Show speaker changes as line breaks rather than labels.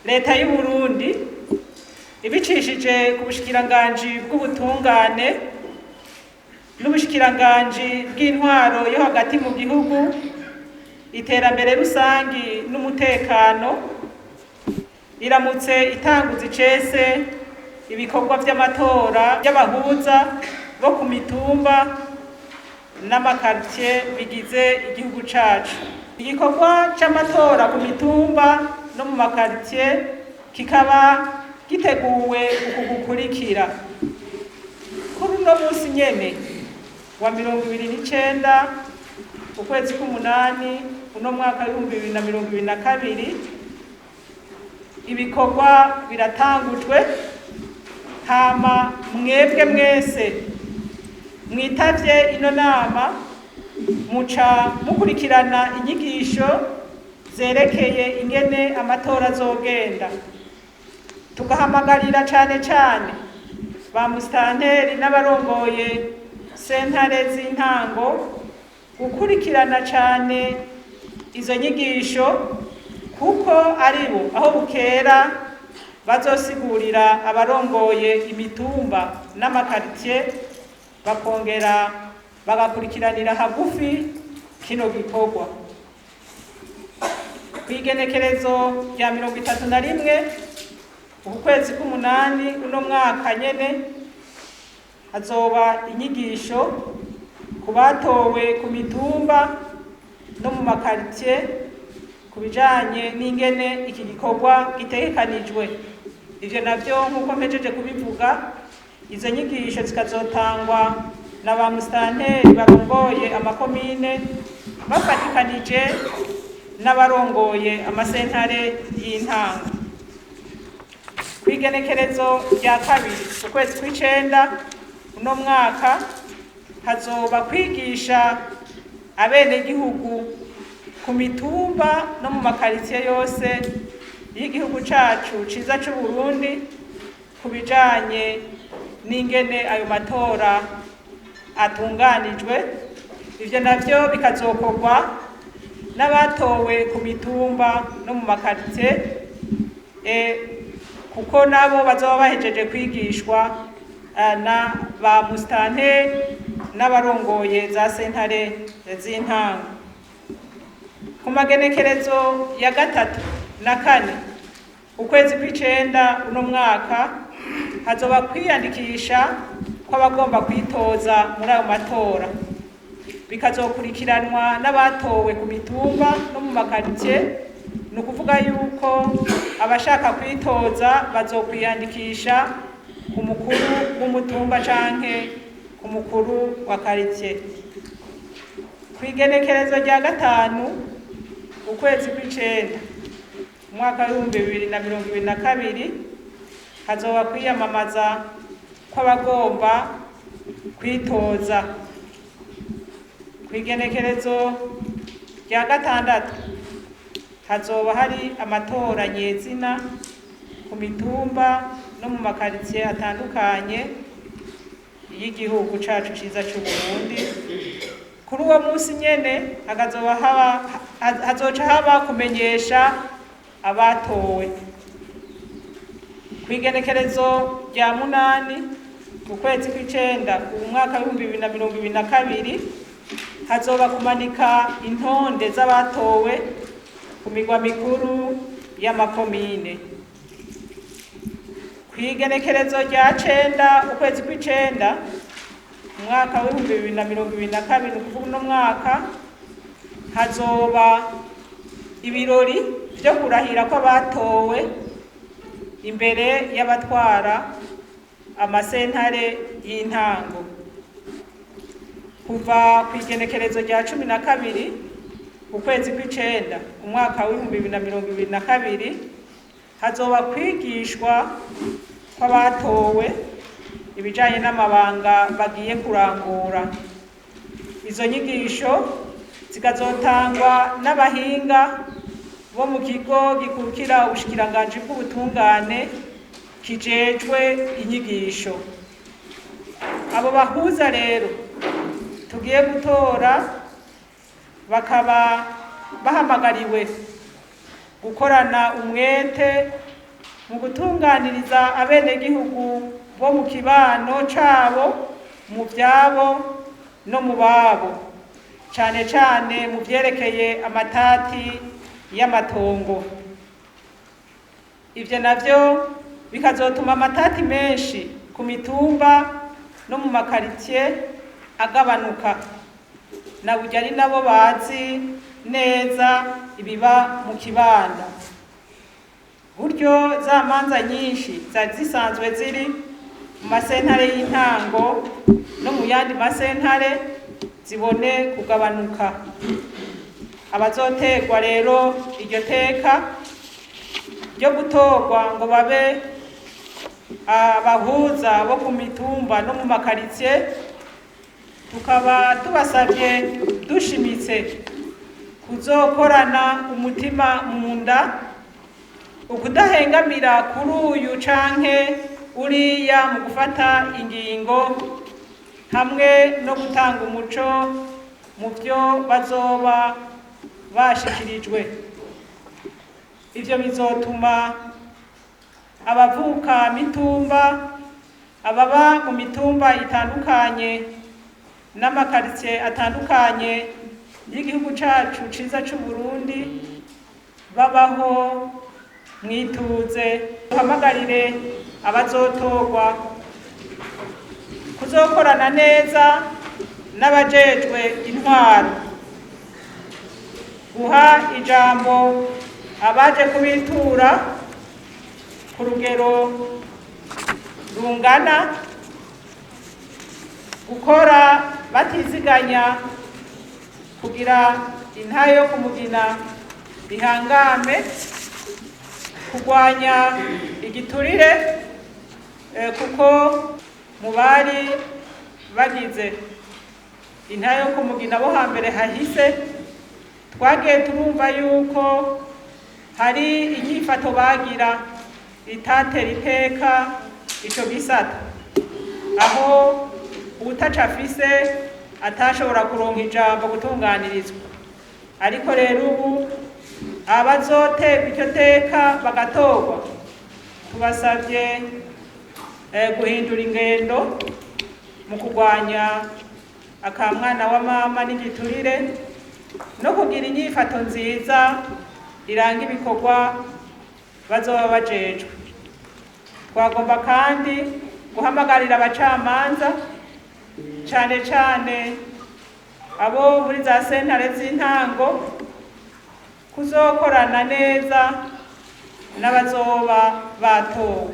Leta y'u Burundi ibicishije ku bushikiranganji bw'ubutungane n'ubushikiranganji bw'intwaro yo hagati mu gihugu, iterambere rusangi n'umutekano, iramutse itanguza icese ibikorwa vy'amatora y'abahuza bo ku mitumba n'amakartie bigize igihugu cacu. Igikorwa c'amatora ku mitumba no mu makartie kikaba giteguwe uku gukurikira: kuri uno munsi nyene wa 29 ukwezi k'umunani uno mwaka w'2022, ibikorwa biratangujwe. Hama mwebwe mwese mwitavye ino nama muca mukurikirana inyigisho zerekeye ingene amatora azogenda. Tugahamagarira cane cane ba musitanteri n'abarongoye sentare z'intango gukurikirana cane izo nyigisho, kuko aribo aho bukera bazosigurira abarongoye imitumba n'amakartie, bakongera bagakurikiranira hagufi kino gikorwa. Kw'igenekerezo rya 31 uku kwezi k'umunani uno mwaka nyene, hazoba inyigisho ku batowe ku mitumba no mu makartie ku bijanye n'ingene iki gikorwa gitegekanijwe. Ivyo navyo, nk'uko mpejeje kubivuga, izo nyigisho zikazotangwa na ba musitanteri barongoye amakomine bafatikanije n'abarongoye amasentare y'intango. Kw'igenekerezo rya 2 ukwezi kw'icenda uno mwaka, hazoba kwigisha abenegihugu ku mitumba no mu makaritsiye yose y'igihugu cacu ciza c'Uburundi ku bijanye n'ingene ayo matora atunganijwe. Ivyo navyo bikazokorwa n'abatowe ku mitumba no mu makaritsiye, kuko nabo bazoba bahejeje kwigishwa na ba musitanteri n'abarongoye za sentare z'intango. Ku magenekerezo ya 3 na 4 ukwezi kw'icenda uno mwaka, hazoba kwiyandikisha kw'abagomba kwitoza muri ayo matora, bikazokurikiranwa n'abatowe ku mitumba no mu makaritsiye. Ni ukuvuga yuko abashaka kwitoza bazokwiyandikisha ku mukuru w'umutumba canke ku mukuru wa karitsiye. Kw'igenekerezo rya 5 ukwezi kw'icenda umwaka w'2022, hazoba kwiyamamaza kw'abagomba kwitoza. Kw'igenekerezo rya 6 hazoba hari amatora nyezina ku mitumba no mu makaritsiye atandukanye y'igihugu cacu ciza c'Uburundi. Kuri uwo munsi nyene hakazoba haba hazoca haba kumenyesha abatowe. Kw'igenekerezo rya 8 ukwezi kw'icenda umwaka w'2022, hazoba kumanika intonde z'abatowe ku migwa mikuru y'amakomine. Kw'igenekerezo rya 9 ukwezi kw'icenda umwaka w'2022, ni ukuvuga uno mwaka, hazoba ibirori vyo kurahira kw'abatowe imbere y'abatwara amasentare y'intango. Kuva kw'igenekerezo rya 12 ukwezi kw'icenda umwaka w'2022, hazoba kwigishwa kw'abatowe ibijanye n'amabanga bagiye kurangura. Izo nyigisho zikazotangwa n'abahinga bo mu kigo gikukira ubushikiranganji bw'ubutungane kijejwe inyigisho. Abo bahuza rero tugiye gutora bakaba bahamagariwe gukorana umwete mu gutunganiriza abenegihugu bo mu kibano cabo, mu vyabo no mu babo, cane cane mu vyerekeye amatati y'amatongo. Ivyo navyo bikazotuma amatati menshi ku mitumba no mu makaritsiye agabanuka, na burya ari nabo bazi neza ibiba mu kibano. Buryo za manza nyinshi zari zisanzwe ziri mu masentare y'intango no mu yandi masentare zibone kugabanuka. Abazoterwa rero iryo teka ryo gutorwa ngo babe abahuza bo ku mitumba no mu makaritsiye, tukaba tubasabye dushimitse kuzokorana umutima mu nda, ukudahengamira kuri uyu canke uriya mu gufata ingingo, hamwe no gutanga umuco mu vyo bazoba bashikirijwe. Ivyo bizotuma abavuka mitumba, ababa mu mitumba itandukanye n'amakaritsiye atandukanye y'igihugu cacu ciza c'Uburundi babaho mwituze. Duhamagarire abazotorwa kuzokorana neza n'abajejwe intwaro, guha ijambo abaje kubitura ku rugero rungana, gukora batiziganya kugira intahe yo kumugina ihangame, kurwanya igiturire, kuko mu bari bagize intahe yo kumugina bo hambere hahise twagiye turumva yuko hari inyifato bagira itatera iteka ico gisata, aho uwutaca afise atashobora kuronka ijambo gutunganirizwa. Ariko rero ubu abazoterwa iryo teka bagatorwa, tubasavye guhindura ingendo mu kurwanya akamwana wa mama n'igiturire, no kugira inyifato nziza iranga ibikorwa bazoba bajejwe. Twagomba kandi guhamagarira abacamanza, cane cane abo muri za sentare z'intango, kuzokorana neza n'abazoba batowe.